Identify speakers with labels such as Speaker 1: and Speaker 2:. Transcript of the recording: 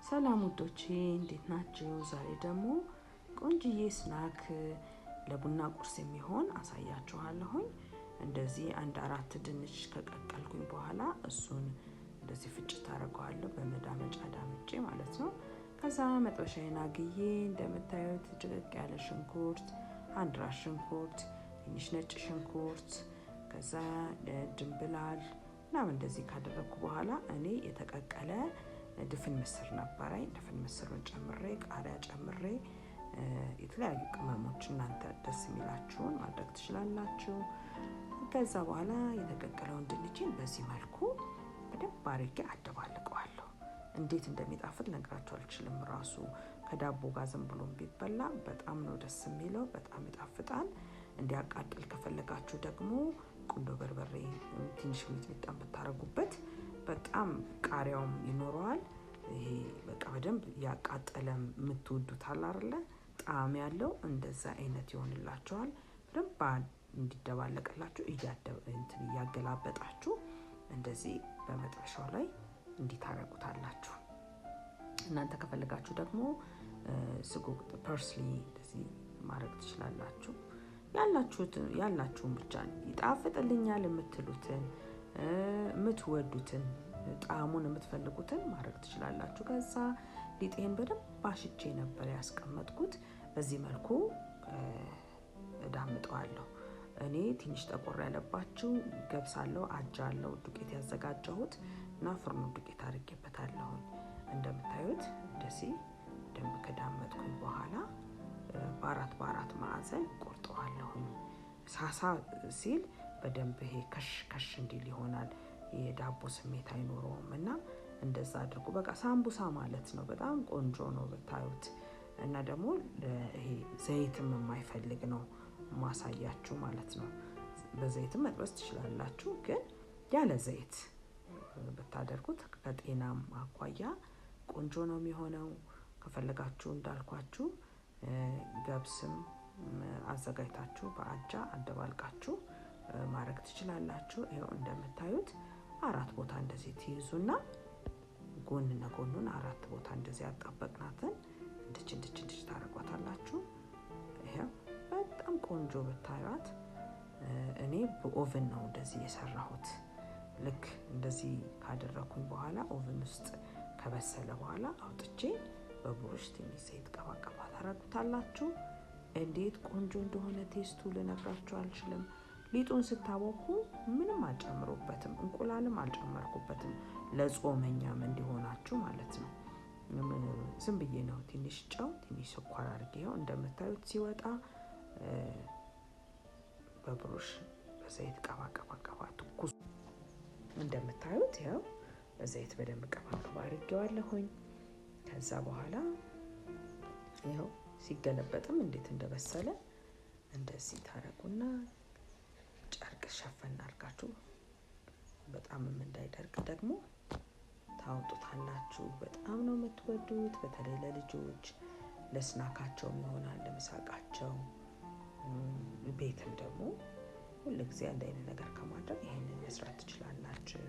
Speaker 1: ሰላም ውዶቼ እንዴት ናችሁ? ዛሬ ደግሞ ቆንጅዬ snack ለቡና ቁርስ የሚሆን አሳያችኋለሁኝ። እንደዚህ አንድ 4 ድንች ከቀቀልኩኝ በኋላ እሱን እንደዚህ ፍጭት አደርገዋለሁ በመዳመጫ ዳምጬ ማለት ነው። ከዛ መጥበሻዬን አግዬ እንደምታዩት ድቅቅ ያለ ሽንኩርት፣ አንድ ራስ ሽንኩርት፣ ትንሽ ነጭ ሽንኩርት፣ ከዛ ድንብላል ምናምን እንደዚህ ካደረግኩ በኋላ እኔ የተቀቀለ ድፍን ምስር ነበረኝ። ድፍን ምስሩን ጨምሬ ቃሪያ ጨምሬ የተለያዩ ቅመሞች እናንተ ደስ የሚላችሁን ማድረግ ትችላላችሁ። ከዛ በኋላ የተቀቀለውን ድንችን በዚህ መልኩ በደንብ አድርጌ አደባልቀዋለሁ። እንዴት እንደሚጣፍጥ ልነግራችሁ አልችልም። ራሱ ከዳቦ ጋር ዝም ብሎ ቢበላ በጣም ነው ደስ የሚለው። በጣም ይጣፍጣል። እንዲያቃጥል ከፈለጋችሁ ደግሞ ቁንዶ በርበሬ ትንሽ ሚጥሚጣን ብታረጉበት በጣም ቃሪያውም ይኖረዋል። ይሄ በቃ በደንብ ያቃጠለ የምትወዱት አለ አይደለ? ጣዕም ያለው እንደዛ አይነት ይሆንላችኋል። በደንብ እንዲደባለቅላችሁ እንትን እያገላበጣችሁ እንደዚህ በመጥበሻው ላይ እንዲህ ታረጉታላችሁ። እናንተ ከፈለጋችሁ ደግሞ ስጎ parsley እንደዚህ ማድረግ ትችላላችሁ። ያላችሁን ብቻ ይጣፍጥልኛል የምትሉትን የምትወዱትን ጣዕሙን የምትፈልጉትን ማድረግ ትችላላችሁ። ከዛ ሊጤን በደንብ አሽቼ ነበር ያስቀመጥኩት። በዚህ መልኩ እዳምጠዋለሁ። እኔ ትንሽ ጠቆር ያለባችሁ ገብስ አለው፣ አጃ አለው ዱቄት ያዘጋጀሁት እና ፍርኖ ዱቄት አድርጌበታለሁ። እንደምታዩት እንደዚህ ደንብ ከዳመጥኩኝ በኋላ በአራት በአራት ማዕዘን ቆርጠዋለሁኝ። ሳሳ ሲል በደንብ ይሄ ከሽ ከሽ እንዲል ይሆናል። የዳቦ ስሜት አይኖረውም እና እንደዛ አድርጉ። በቃ ሳምቡሳ ማለት ነው። በጣም ቆንጆ ነው ብታዩት። እና ደግሞ ይሄ ዘይትም የማይፈልግ ነው ማሳያችሁ ማለት ነው። በዘይትም መጥበስ ትችላላችሁ፣ ግን ያለ ዘይት ብታደርጉት ከጤናም አኳያ ቆንጆ ነው የሚሆነው። ከፈለጋችሁ እንዳልኳችሁ ገብስም አዘጋጅታችሁ በአጃ አደባልቃችሁ ማድረግ ትችላላችሁ። ይኸው እንደምታዩት 4 ቦታ እንደዚህ ትይዙና ጎንና ጎኑን 4 ቦታ እንደዚህ ያጣበቅናትን እንድች እንድች እንድች ታደርጓታላችሁ። ይኸው በጣም ቆንጆ ብታዩት። እኔ በ oven ነው እንደዚህ የሰራሁት። ልክ እንደዚህ ካደረኩኝ በኋላ oven ውስጥ ከበሰለ በኋላ አውጥቼ በቡሩሽ ትንሽ ዘይት ቀባቀባ ታደርጉታላችሁ። እንዴት ቆንጆ እንደሆነ taste ኡ ልነግራችሁ አልችልም። ሊጡን ስታቦኩ ምንም አልጨምሩበትም፣ እንቁላልም አልጨመርኩበትም። ለጾመኛም እንዲሆናችሁ ማለት ነው። ዝም ብዬ ነው ትንሽ ጨው ትንሽ ስኳር አድርጌው እንደምታዩት ሲወጣ በብሩሽ በዘይት ቀባ ቀባ ቀባ ትኩስ እንደምታዩት ያው በዘይት በደንብ ቀባ ቀባ አድርጌዋለሁኝ። ከዛ በኋላ ይኸው ሲገለበጥም እንዴት እንደበሰለ እንደዚህ ታረጉና ጨርቅ ሸፈን አድርጋችሁ በጣምም እንዳይደርቅ ደግሞ ታወጡታላችሁ። በጣም ነው የምትወዱት። በተለይ ለልጆች ለስናካቸውም ይሆናል፣ ለምሳቃቸው። ቤትም ደግሞ ሁል ጊዜ አንድ አይነት ነገር ከማድረግ ይሄንን መስራት ትችላላችሁ።